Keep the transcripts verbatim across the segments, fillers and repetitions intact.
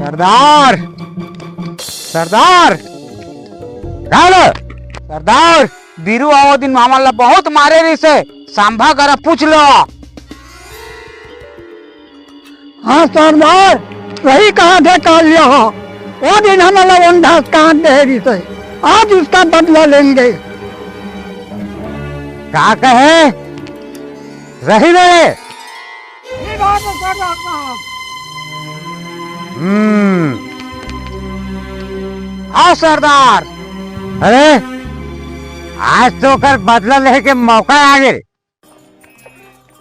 सरदार, सरदार, का लो? सरदार, बीरू आओ दिन हमन ला बहुत मारे रिहिसे, सांभा करा पूछ लो। हाँ सरदार, सही कहा थे कालिया हो। वो दिन हमन ला ओंधा कांड दे रिहिसे, आज उसका बदला लेंगे। का कहे? सही में? ये बात तो सरदार साहब। हम्म। हाँ सरदार। अरे, आज तो ओकर बदला लेके मौका आ गे।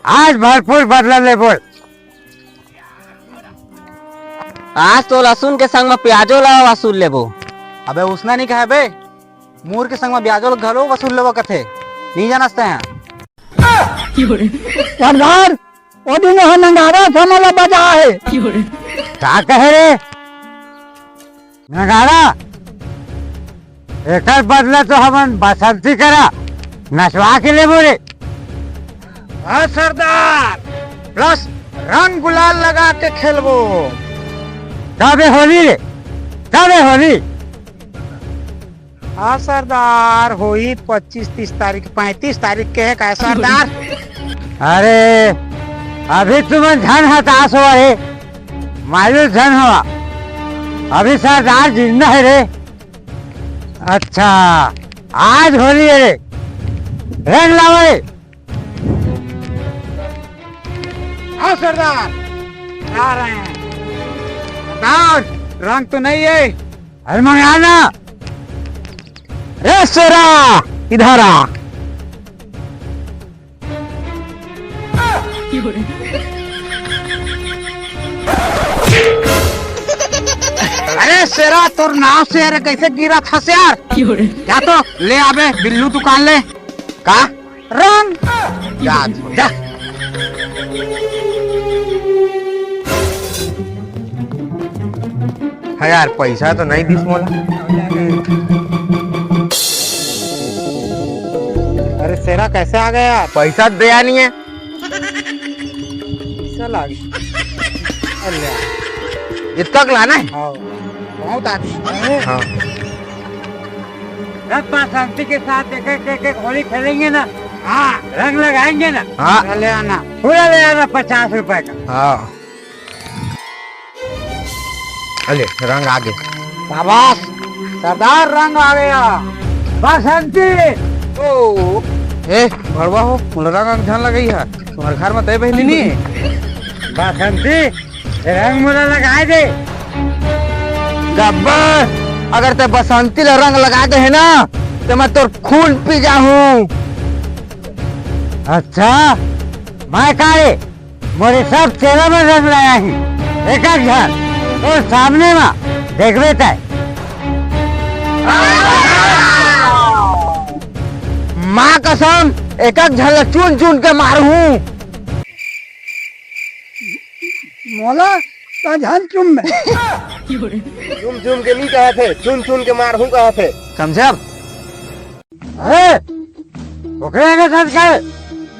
आज भरपूर बदला लेबो। आज तो लहसुन के संग म प्याजो ला वसूल लेबो। अबे उसना नहीं कहे बे, मूर के संग म ब्याजो ला घलो वसूल लेबो कथे। नहीं जानस तैं? सरदार, ओ दिन वह नंगारा समला बजा है। का कहे रे? नगाड़ा, एकर बदला तो हमन बसंती करा नचवा के लेबो रे। हाँ सरदार, प्लस रंग गुलाल लगा के खेलबो। तबे होली रे, तबे होली। हाँ सरदार, होई पच्चीस तीस तारीख, पैंतीस तारीख के है का सरदार? अरे, अभी तुमन झन हताश हो रे, मायूस झन हवा। अभी सरदार जिंदा है रे। अच्छा, आज होली है रे, रंग लावे। आओ सरदार, आ रहे हैं। सरदार, रंग तो नहीं है। अरे मंगा ना। रे शेरा, इधर आ। अरे शेरा, तोर नाव से अरे कैसे गिरा था यार? क्या तो ले आबे बिल्लू दुकान ले। का? रंग। जा, जा। हाँ यार, पैसा तो नहीं दिस मोला। अरे शेरा, कैसे आ गया यार? पैसा दे नहीं है। पैसा लाग। अरे यार। इतना लाना है? हाँ, बहुत आदमी है। हाँ। रंग बसंती के साथ एक एक एक एक होली खेलेंगे ना। हाँ, रंग लगाएंगे ना। हाँ। ले आना। पूरा ले आना पचास रुपए का। हाँ। अले, रंग आ गे। शाबाश, सरदार, रंग आ गया। बसंती। ओ। ए भड़वा हो, मोला रंग झन लगाई है। तुम्हारे घर में तय बहनी नहीं है। बसंती, रंग मोला लगाए दे। गब्बर, अगर तै बसंती ला रंग लगा दे है ना, तो मैं तोर खून पी जाहूँ। अच्छा, मैं का रे? मोरे सब चेला में रंग लगाही। एक एक झन तोर सामने में देखबे तै। माँ कसम, एक एक झन ला चुन चुन के मारहूँ। मोला त झन चुम में। चुम चुम के नहीं कहा थे, चुन चुन के मारहूँ कहा थे। समझे अब? अरे, ओकरे आगे धर के।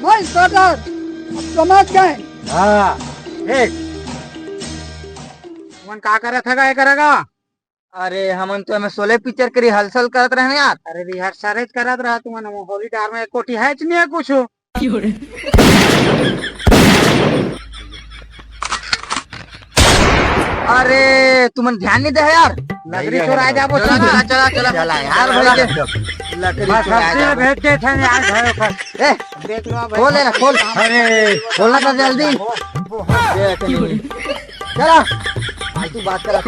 नहीं, सरदार, अब समझ गए। हाँ, ठीक। तुमन का करत हगा, ये करगा? अरे, हमन तो एमे शोले पिक्चर के रिहर्सल करत रहन यार। अरे, रिहर्सल करत रहा तुमन, होली डार में कोठी है नहीं है कुछ? अरे, तुमन ध्यान नहीं दे यार। लकड़ी चोराए जाबो, चला, चला, चला, चला। चला यार, भाई के। लकड़ी बस चोराए हफ्ते में जाबो। भेज देथे यार, घर पर। ए, देख लो भाई। खोल ले ना, खोल। अरे, खोलना तो जल्दी। देख नहीं। चला। फालतू बात करा।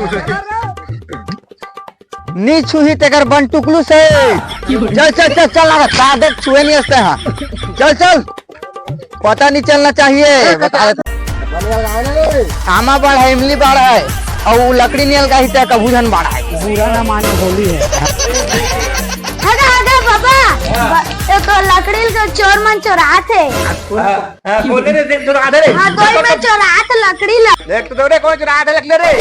नी छुही तेकर बन टुकलू से। चल, चल, चल, चल, अरे, का देख, छुए नहीं हंसते हैं। चल, चल। पता नहीं चलना चाहिए, बता रहे थे। आमा बाढ़ है, इमली बाढ़ है, और वो लकड़ी नियल का ही तय कभू झन बाढ़ है। बुरा ना माने, होली है। हगा, हगा, बाबा, ब-, ये तो लकड़ी के चोर मन चोरात है। हाँ, हाँ, बोले रे, देख, चुरा दे रे। हाँ, कोई में चोरात लकड़ी ला। देख, तो दौड़े, कोई चुरा दे, देख ले रे।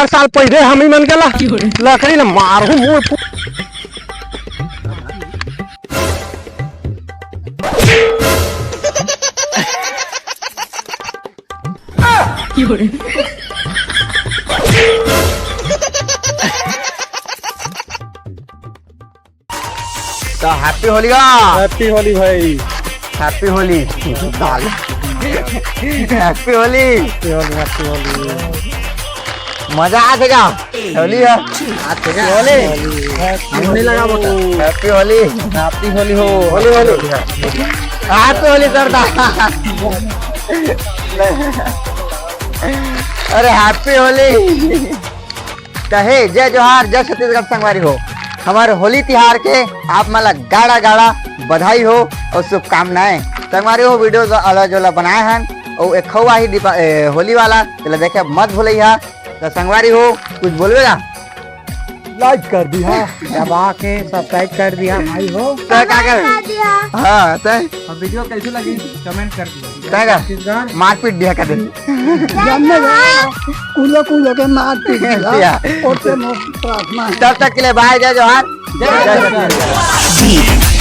साल पहले हम ही मन के ला लकड़ी न मारू मोर। तो हैप्पी होली गा। हैप्पी होली भाई। Happy Holi. Happy Holi. Happy Holi, happy Holi. मजा आ गया। होली है। आज से क्या? होली। हम नहीं लगा बोलता। हैप्पी होली। हैप्पी होली हो। होली, होली। हैप्पी होली सरदार। अरे हैप्पी होली। कहे जय जोहार, जय छत्तीसगढ़ संगवारी हो। हमारे होली तिहार के आप मन ला गाड़ा गाड़ा बधाई हो और शुभकामनाएं। संगवारी हो, वीडियो जो अला जोला बनाए हन और एक खौवा ही दीपा-, ए, होली वाला, तेला देखे मत भूलइहा। तो संगवारी हो, कुछ बोलबे ना? लाइक कर दिहा, दबा के सब्सक्राइब कर दिहा भाई हो। तो का कर? कर दिहा। हाँ, तो और वीडियो कैसे लगी कमेंट कर दिहा। तय का? छत्तीसगढ़। मारपीट दिहा कर दे। जानने वाला कूलो कूलो के मार पीट दिया। दिया। और से मो प्रार्थना है। तब तक के लिए बाय, जय जोहार। जय जय जोहार। छत्तीसगढ़।